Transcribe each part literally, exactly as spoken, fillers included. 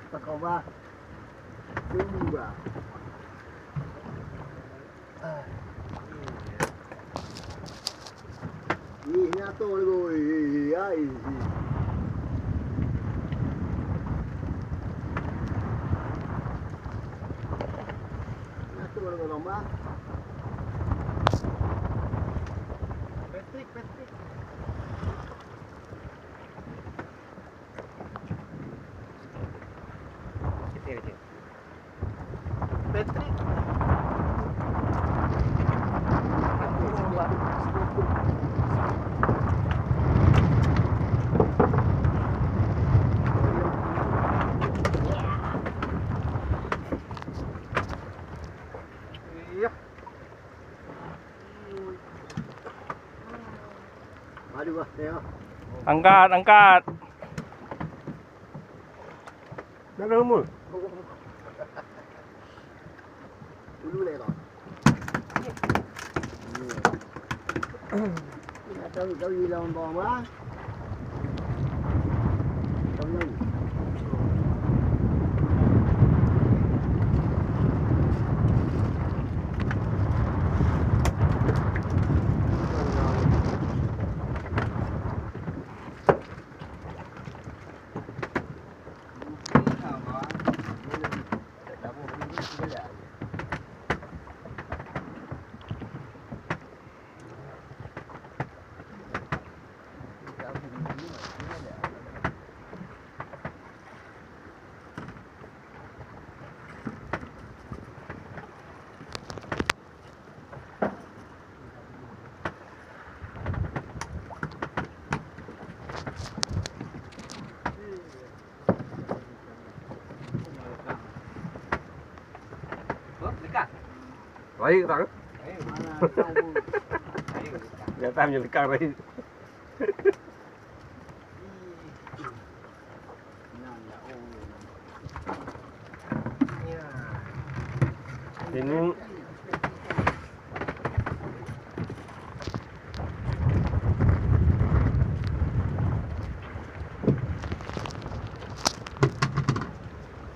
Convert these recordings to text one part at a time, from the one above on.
Takobah. Tumba. Ih, nyato lagu. Ih, ih, ai, ih. Nyato lagu lomba. Patrick, Patrick. Kecil, kecil. Patrick. Iya. Aduh, bah, tengok. Angkat, angkat. Dah, dah, umur. Dulu leh kau. Dah tahu kau hilang bawah, bah. Kau lagi. Baik, Tang. Nyata menyelekang tadi. Ini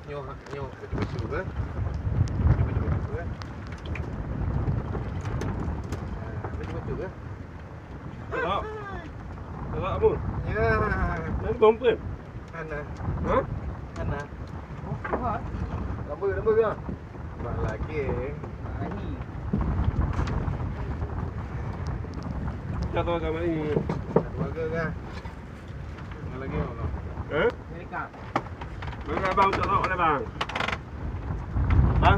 nyoh, nyoh, betul-betul ke? Nyoh, betul-betul ke? Ah, betul-betul ke? Tolak. Tolak, Abu. Ya. Nanti komplit. Hana. Hah? Hana. Oh, kuat. Lamba, lamba ke? Bak lagi. Ahi. Jatuh agama ini. Dua ke kah? Ada lagi, Allah. Hah? Mereka. Mana abang cok tawak leh, bang? Bang,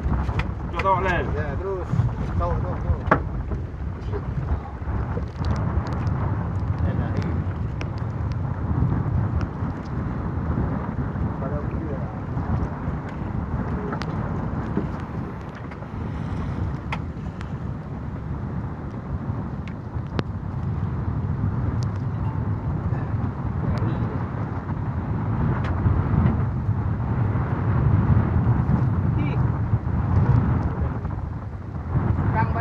cok tawak leh. Ya, terus. Tawak, tawak, tawak. Ya, dah, eh. Pada dia. Kang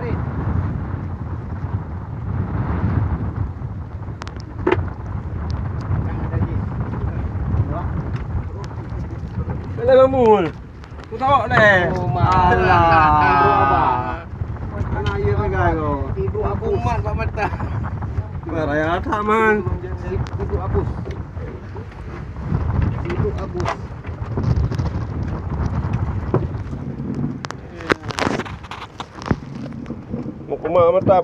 Lamul. Tu tawak leh. Oh, malah. Alah. Anak iya pegai ko. Tidur aku mat bak mata. Baraya that, man. Tidur aku. Tidur aku. Uma mata